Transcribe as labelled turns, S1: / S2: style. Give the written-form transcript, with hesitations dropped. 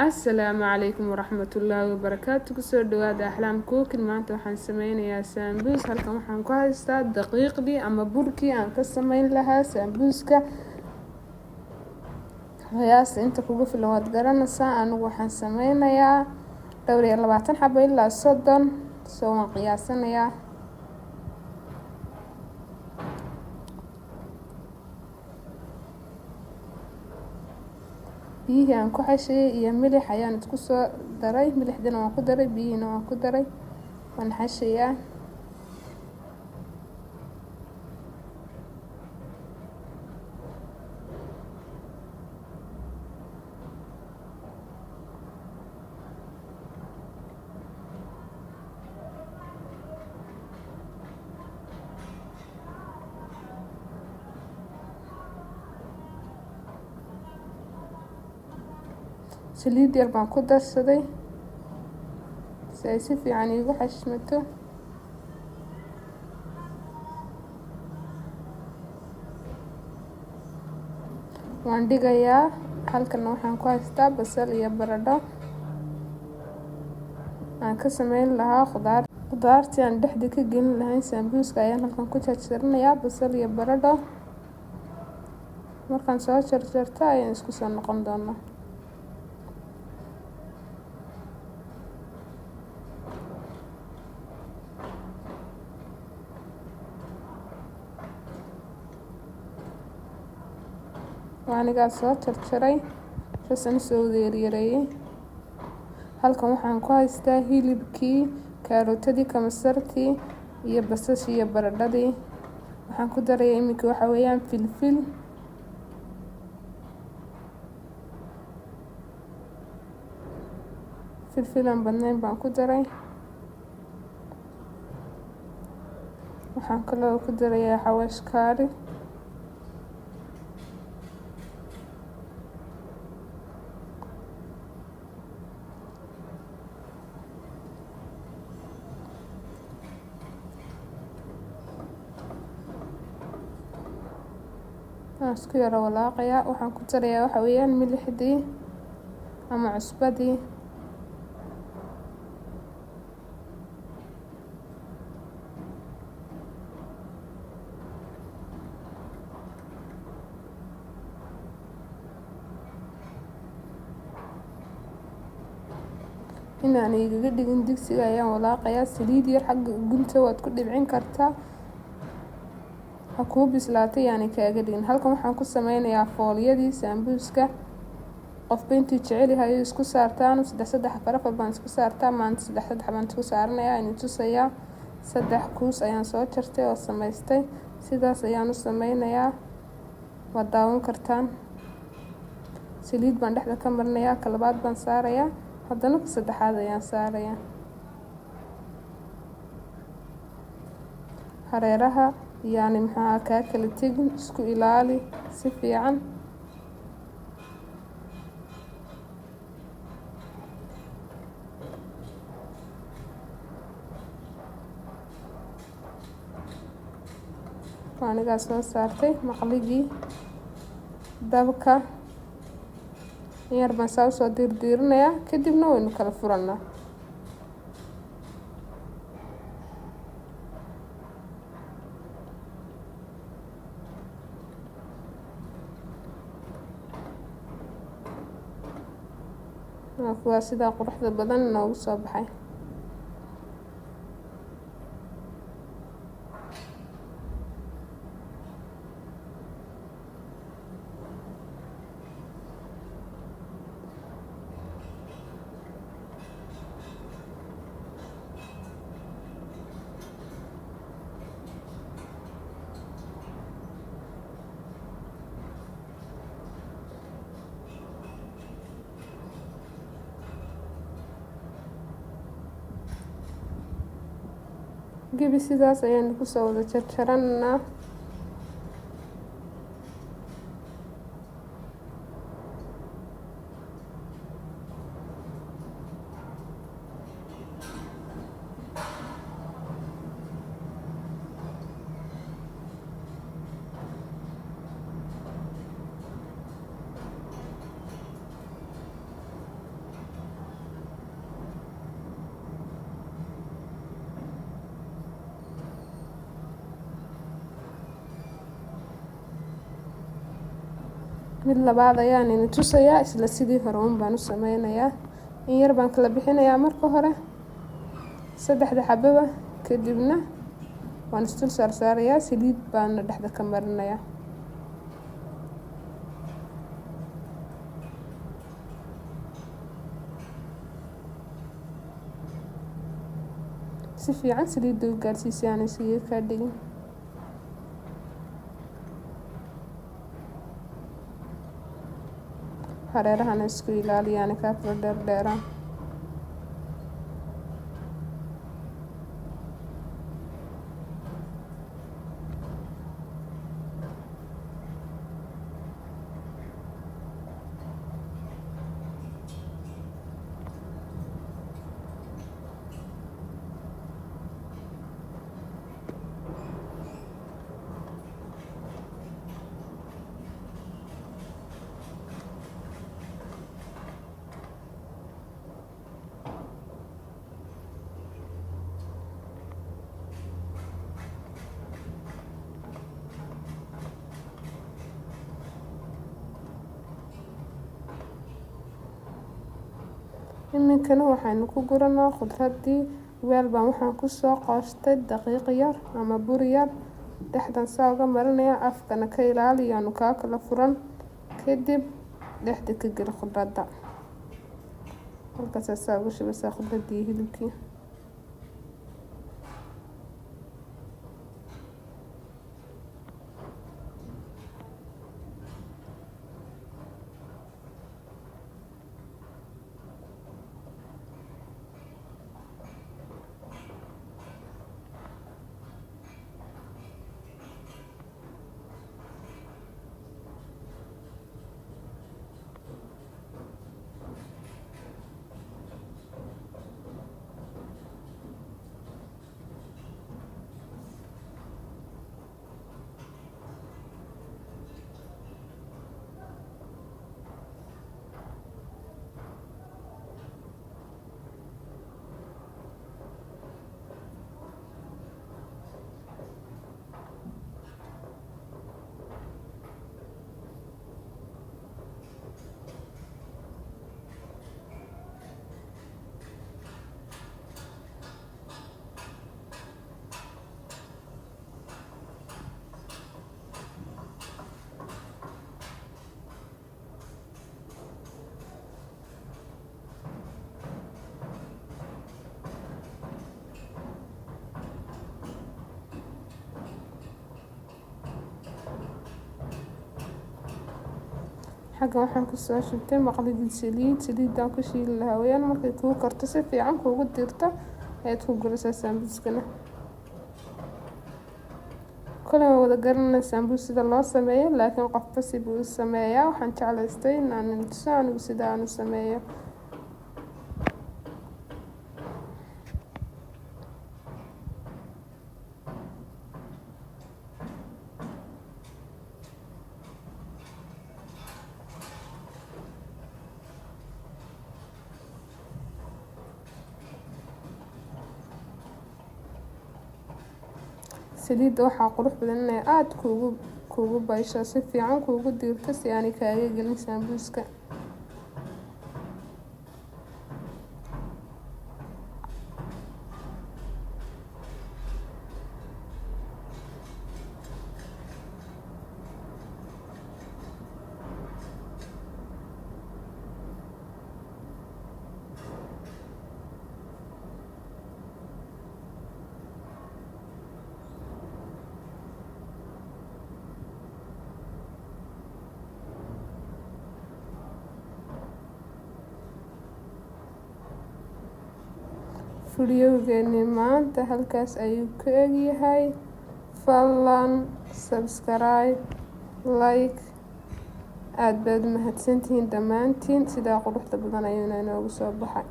S1: Asalaamu calaykum waraxmatullaahi wabarakaatu. Kusoo dhawaada Axlaam Cooking. Maanta waxaan sameynayaa saambuus. Halkan waxaan ku haystaa daqiiqdii ama burkii aan ka sameyn lahaa saambuuska. Qiyaasta inta kugu filan waad garanaysaa. Anigu waxaan sameynayaa dhowr iyo labaatan xabo ilaa 30, soo waan qiyaasanayaa. Biyihii aan ku xashiyey iyo milix ayaan isku soo daray. Milixdina waan ku daray, biyihiina waan ku daray, waan xashayaa. Saliid yar baan ku darsaday si ay si fiican iigu xashmato. Waan dhigayaa. Halkana waxaan ku haystaa basal iyo baradho aan ka sameyn lahaa khudaar. Khudaartii aan dhexda ka gelin lahayn saambuuska ayaan halkan ku jarjaranayaa. Basal iyo baradho markaan soo jarjarto ayaan isku soo noqon doonaa. Anigaa soo jarjaray, saasaan usoo wada yaryareeyay. Halkan waxaan ku haystaa hilibkii, karootadii, kamasartii iyo basashii iyo baradhadii. Waxaan ku darayaa iminka waxa weeyaan filfil. Filfil aan badnayn baan ku daray. Waxaan kaloo ku darayaa xawaash kaari. Waan isku yaro walaaqayaa. Waxaan ku darayaa waxa weeyaan milixdii ama cusbadii. Inaan igaga dhigin digsiga ayaan walaaqayaa. Saliid yar xagga gunta waad ku dhibcin kartaa, ha kuu bislaatay yaani kaaga dhigin. Halkan waxaan ku sameynayaa fooliyadii saambuuska. Qofba intuu jecel yahay ayuu isku saartaan. Saddex saddex, afar afar baan isku saartaa. Maanta saddex saddex baan isku saaranayaa, aynu tusayaa. Saddex kuus ayaan soo jartay oo samaystay, sidaas ayaan u sameynayaa, waad daawan kartaan. Saliid baan dhexda ka marinayaa, ka labaad baan saarayaa, haddana ka saddexaad ayaan saarayaa. Hareeraha yaani maxaa kaa kala tegin, isku ilaali si fiican. Anigaa soo saartay maqligii dabka, in yar baan saa usoo diirdiirinayaa, kadibna waynu kala furanaa. Waa kuwaa sidaa quruxda badan noogu soo baxay. Gebi sidaas ayaanu kusoo wada jarjaranaa. Mid labaad ayaan ini tusayaa, isla sidii hore uun baan u sameynayaa. In yar baan kala bixinayaa marka hore saddexda xababa, kadibna waan isdul saarsaarayaa, saliid baana dhexda ka marinayaa. Si fiican saliidda u gaarsiisay aanay isaga kaa dhigin. Hareerahana isku ilaaliyaana kaa kala dheerdheeraan. Iminkana waxaynu ku guranaa khudradii. Weel baan waxaan kusoo qooshtay daqiiq yar ama bur yar, dhexdan saa uga marinaya, afkana ka ilaali yaanu kaa kala furan. Kadib dhexda ka geli khudradda, halkaasaa saa uga shubaysaa khudraddii iyo hilibkii. Xaggan waxaan kusoo shubtay maqlidii saliid, saliidaan ku shiili lahaa weyaan. Markay kuu karto si fiican kuugu dirto ayaad ku guraysaa saambuuskana. Koley waan wada garanayna saambuus sida loo sameeyo, laakiin qofba si buu u sameeyaa. Waxaan jeclaystay inaan tuso anigu sida aan u sameeyo. Saliidda waxaa qurux badan inay aada kuugu baysho, si fiican kuugu diirto, si aanay kaaga gelin saambuuska. Fiidiyowgeeni maanta halkaas ayuu ku egyahay. Fadlan subscribe, like, aada baad mahadsantihiin dhammaantiin. Sidaa quruxda badan ayuuna inoogu soo baxay.